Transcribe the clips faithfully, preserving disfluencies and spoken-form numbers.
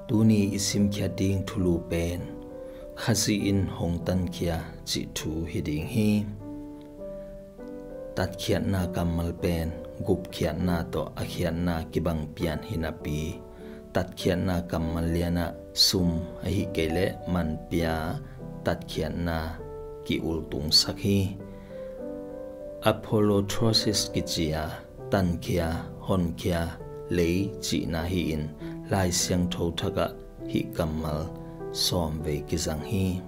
Tuni i simkhiat ding thulu pen Khazih in hong tankhia cih thu hi ding hi. Tatkhiatna kammal pen gupkhiatna tawh a khiatna kibang pian hi napi, tatkhiatna kammal lianah sum ahi kei leh man pia tatkhiatna ki-ultungsak hi. Apolutrosis kici a tankhia, honkhia, lei cihna hi-in Lai Siangtho thakah hih kammal sawmvei kizang hi.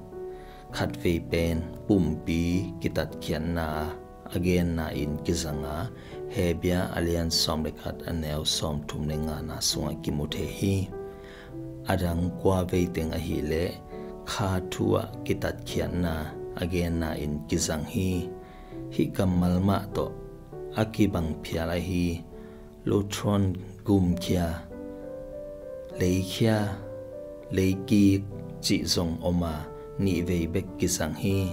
Khatvei pen pumpi kitatkhiatna a a genna in kizang a, Hebru a lian sawm le khat a neu sawmthum le ngana sungah kimu thei hi. A dang kua vei teng ahileh kha thu ah kitatkhiatna a genna in kizang hi. Hih kammal mah tawh a kibang phial ahi lutron gumkhia, leikhia, leikik cih zong om a, nihvei bek kizang hi.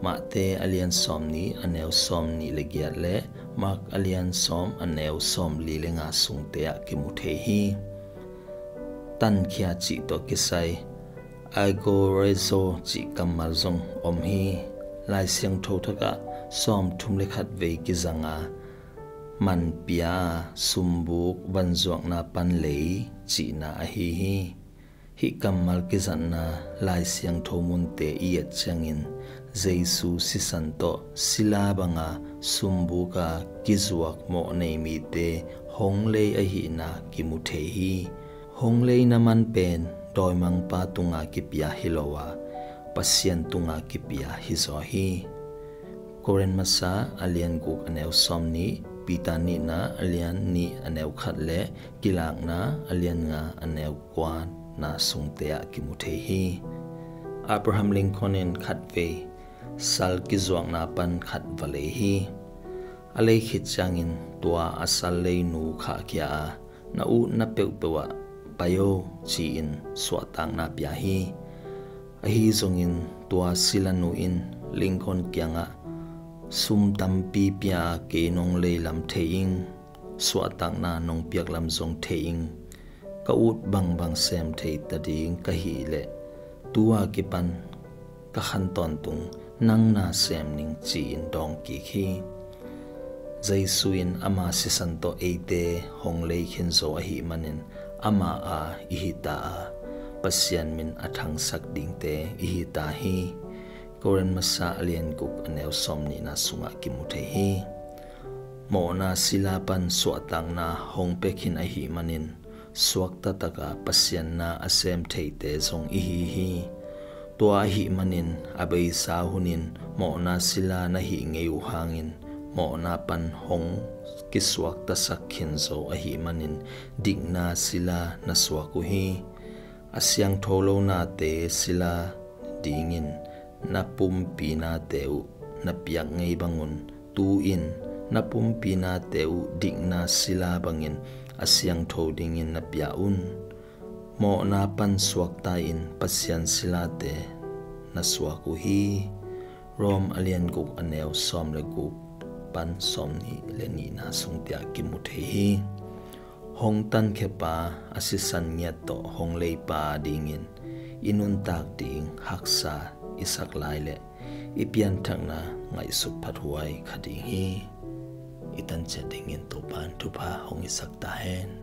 Mahte a lian sawmnih a neu sawmnih le giat le Mark a lian sawm a neu sawmli le nga sungte ah kimu thei hi. Tankhia cih tawh kisai agorazo cih kammal zong om hi. Lai Siangtho thakah sawmthum le khatvei kizang a, man pia sumbuk vanzuakna pan lei cihna ahi hi. Hih kammal kizatna Lai Siangtho munte i et ciangin Jesu sisan tawh sila banga sumbuk a kizuak mawh nei mite hong lei ahihna kimu thei hi. Hong leina man pen dawimangpa tunga kipia hi lo a, Pasian tunga kipia hi zaw hi. Korin masa a lian guk a neu sawmnih, Peter nihna a lian nih a neu khat le Kilakna a lian nga a neu kuana sungte ah kimu thei hi. Abraham Lincoln in khatvei sal kizuakna pan khat va lei hi. A lei khit ciangin tua a sal leinu khahkhia a, na utna peuhpeuh ah pai o ci-in suahtakna pia hi. Ahi zongin tua silanu in Lincoln kiangah sum tampi pia kei nong leilam thei ing, suahtakna nong piaklam zong thei ing, ka ut bangbang sem thei ta ding ka hih leh tu a kipan ka khan tawntung nang na sem ning ci-in dawng kik hi. Jesu in ama sisan tawh eite hong lei khin zo ahih manin ama a i hi ta a, Pasian min a thangsak dingte i hi ta hi. Korin masa a lian guk a neu sawmnihna sungah kimu thei hi. Mawhna sila pan suahtakna hong pia khin ahih manin suakta taka Pasian na a sem theite zong i hi hi. Tua ahih manin a beisa hunin mawhna sila na hih ngei uh hangin mawhna pan hong kisuaktasak khin zo ahih manin dikna sila na suak uh hi. A siangtho lo nate sila dingin na pumpi nate uh na piak ngei bangun tu-in na pumpi nate uh dikna sila bangin a siangtho dingin na pia un. Mawhna pan suakta-in Pasian silate na suak uh hi. Rom a lian guk a neu sawm le guk pan sawmnih le nihna sungte ah kimu thei hi. Hong tankhiapa a sisan ngiat tawh hong leipa dingin i nuntak ding haksa i sak lai leh i pianthakna ngaihsut phathuai kha ding hi. I tanciat dingin Topa'n thupha hong hisak ta hen.